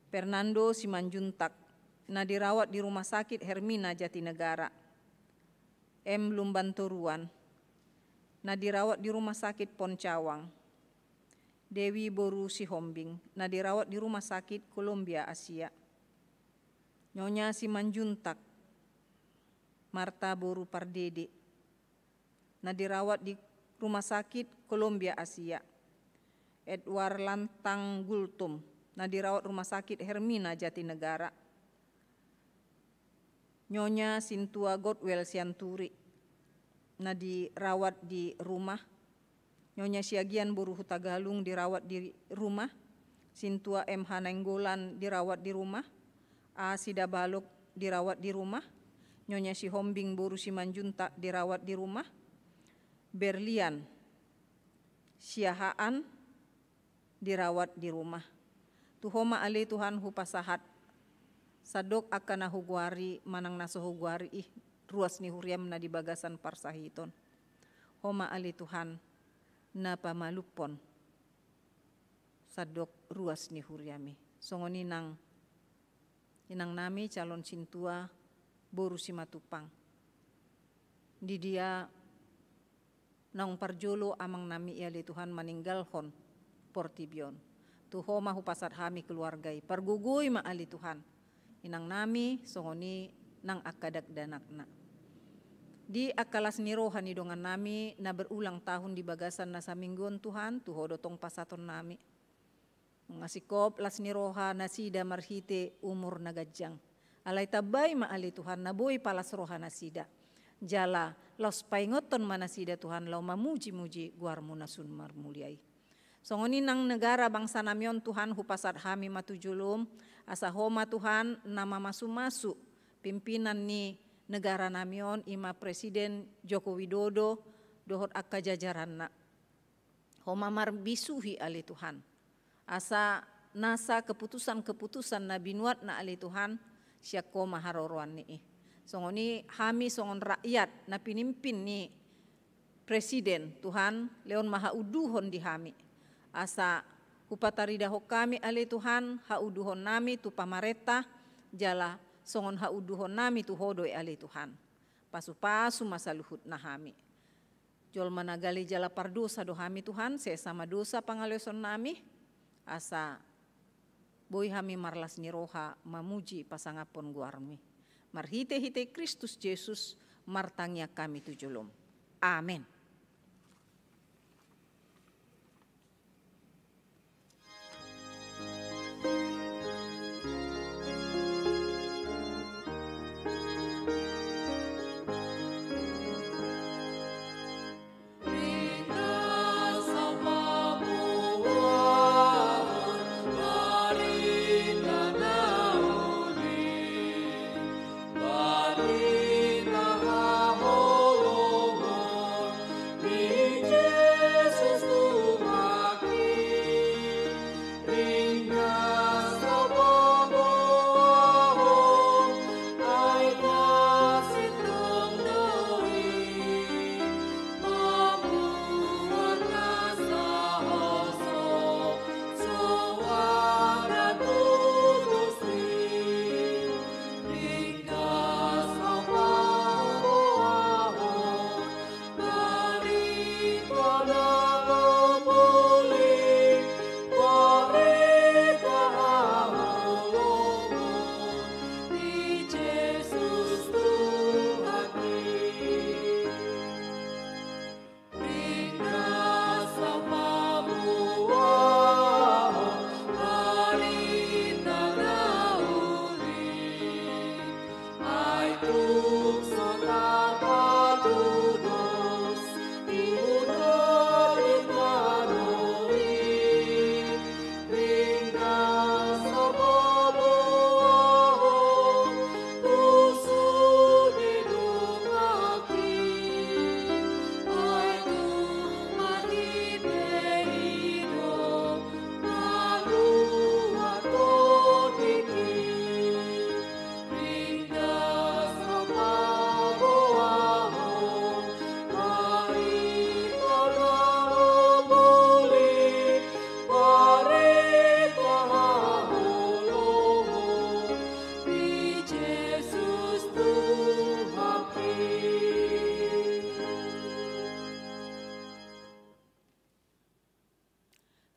Fernando Simanjuntak, na dirawat di Rumah Sakit Hermina Jatinegara. M Lumbantoruan, na dirawat di Rumah Sakit Pon Cawang. Dewi boru Sihombing, na dirawat di Rumah Sakit Columbia Asia. Nyonya Simanjuntak, Marta boru Pardede, na dirawat di Rumah Sakit Columbia Asia. Edward Lantang Gultom, na dirawat Rumah Sakit Hermina Jatinegara. Nyonya Sintua Godwell Sianturi, na dirawat di rumah, Nyonya Siagian boru Hutagalung dirawat di rumah, Sintua M H Nainggolan dirawat di rumah, A Sidabalok dirawat di rumah, Nyonya Sihombing boru Simanjuntak dirawat di rumah, Berlian Siahaan dirawat di rumah. Tu Ho ma ale Tuhan hupasahat sandok angka na hugoari manang na so hugoari i, ruas ni huriam na di bagasan parsahiton. Ho ma ale Tuhan na pamalumhon sandok ruas ni huriami. Songon i nang inang nami calon sintua boru Simatupang. Di dia naung parjolo amang nami i ale Tuhan maninggalhon portibi on. Tu Ho ma hupasahat hami keluarga i. Pargogoi ma ale Tuhan inang nami songon i nang angka dakdanakna. Di angka las ni roha ni dongan nami na berulang tahun di bagasan na saminggu on Tuhan, tu Ho do tong pasahaton nami. Nunga singkop las ni roha nasida marhite umur na ganjang. Alai tambai ma ale Tuhan na boi palas roha nasida. Jala laos paingothon ma nasida Tuhan laho mamuji-muji goarmu na sun marmulia i. Songon i nang negara bangsa nami on Tuhan hupasahat hami ma tu jolom, asa Ho ma Tuhan na mamasu-masu pimpinan ni negara nami on i ma Presiden Joko Widodo dohot angka jajaranna. Ho ma marbisuhi ale Tuhan. Asa nasa keputusan-keputusan na binuatna ale Tuhan, sian Ho ma haroroan ni i. Songon i hami songon rakyat na pinimpin ni Presiden, Tuhan, lehon ma haunduhon di hami. Asa hupataridahon hami ale Tuhan, haunduhon nami tu pamarenta, jala songon haunduhon nami tu Ho do i ale Tuhan. Pasu-pasu ma saluhutna hami. Jolma na gale jala pardosa do hami Tuhan, sesa ma dosa pangalaosion nami, asa boi hami marlas ni roha mamuji pasangaphon goarmi. Marhite-hite Kristus Jesus martangiang hami tu jolom. Amen.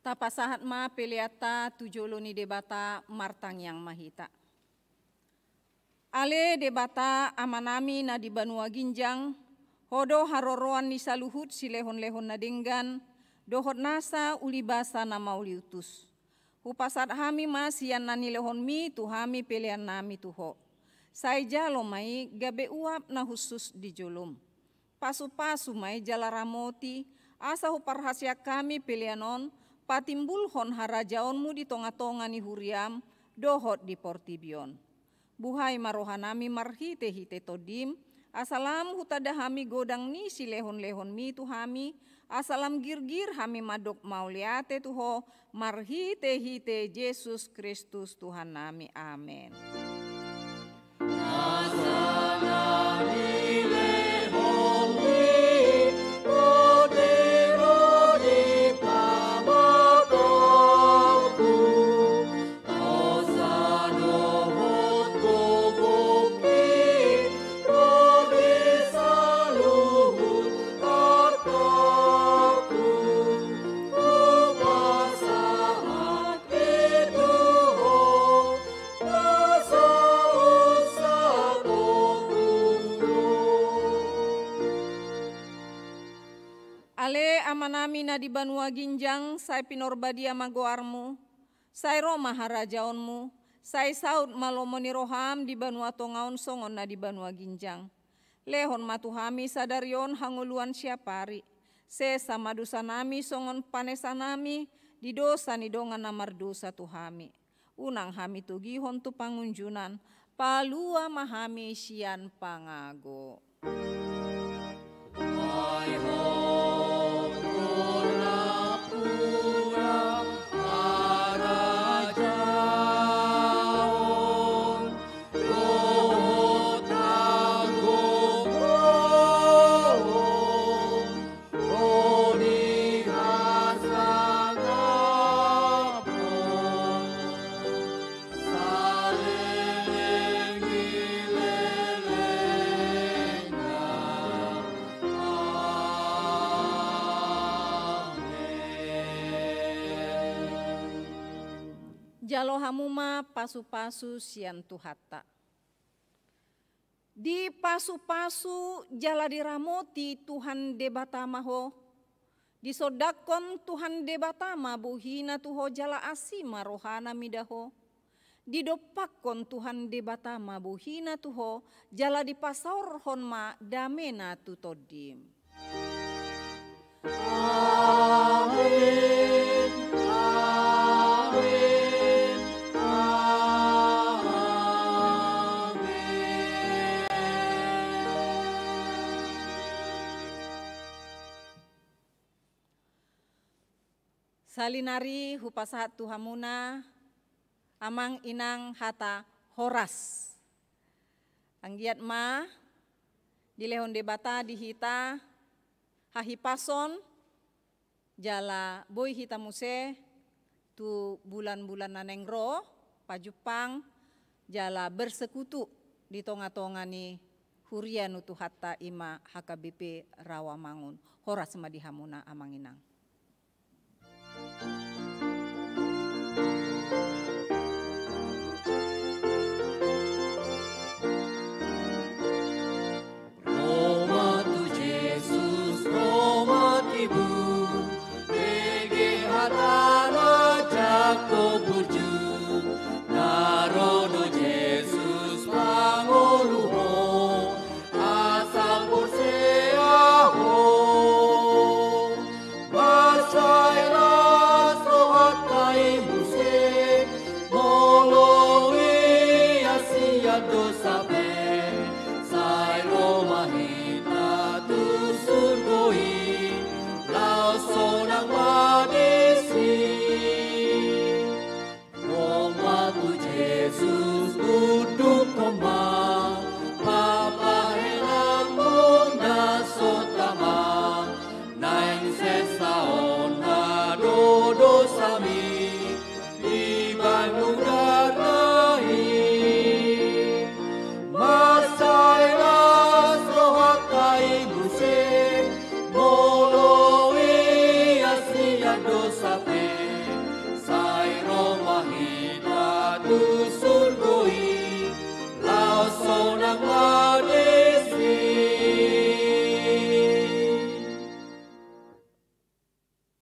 Tapasahat ma peleanta tu jolo ni Debata, martangiang ma hita. Ale Debata Amanami na di banua ginjang, Ho do haroroan ni saluhut silehonlehon na denggan, dohot nasa ulibasa na mauliutus. Hupasahat hami ma sian na nilehonmi tu hami peleannami tu Ho. Sai jalo ma i gabe uap na hushus di jolom. Pasupasu ma i jala ramoti, asa huparhaseang hami pelean on patimbulhon harajaonmu di tongatonga ni huriam dohot di portibi on. Buhai ma rohanami marhitehite Tondim, asa lam hutanda hami godang ni silehonlehonmi tu hami, asa lam girgir hami mandok mauliate tu Ho, marhitehite Jesus Kristus Tuhannami. Amen. Ale Amanami na di banua ginjang, sai pinorbadia ma goarmu, sai ro ma harajaonmu, sai saut ma lomo ni roham di banua tonga on songon na di banua ginjang. Lehon ma tu hami sadari on hangoluan siapari. Sesa ma dosanami songon panesanami di dosa ni dongan na mardosa tu hami. Unang hami togihon tu pangunjunan, palua ma hami sian pangago. Jalo hamu ma pasupasu sian Tuhanta. Dipasupasu jala diramoti Tuhan Debata ma ho. Disondangkon Tuhan Debata ma bohina tu ho jala asi ma rohana mida ho. Didompakkon Tuhan Debata ma bohina tu ho jala dipasaorhon ma damena tu tondim. Amen, amen, amen. Sali nari hupasahat tu hamuna, amang inang, hata horas. Anggiat ma dilehon Debata di hita hahipason, jala boi hita muse tu bulan-bulan na naeng ro pajumpang jala bersekutu di tonga-tonga ni huria ni Tuhanta, i ma H K B P Rawamangun. Horas ma di hamuna, amang inang.